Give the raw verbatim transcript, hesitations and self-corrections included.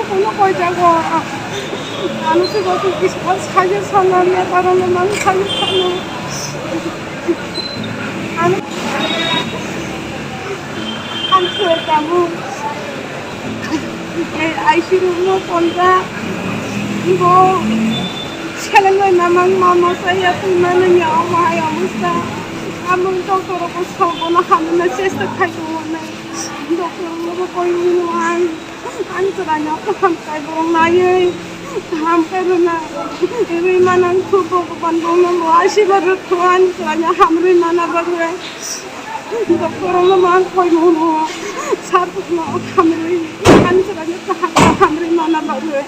Ano kono koi jago. Ano se bo tu kisa saje sana me parang mang saje sana. Ano ang khe kamu. Ei, I C U no tonjak. Bo seleng bai mamang mama saya twi mano ya omo hai omosta. Amo doctor ko sobo no hamna chesta khai ko na. Doctor no ko koi ni ang. Ang chwraino hamkai borok naiwi hamkai rwna rwi manang kho Bhogoban bono bo asirwad rwkho ang chwraino hamrwi mana bagwi. Doctor rokno bo ang koi mano sir rokno hamrwi ang chwraino kaham hamrwi mana bagwi.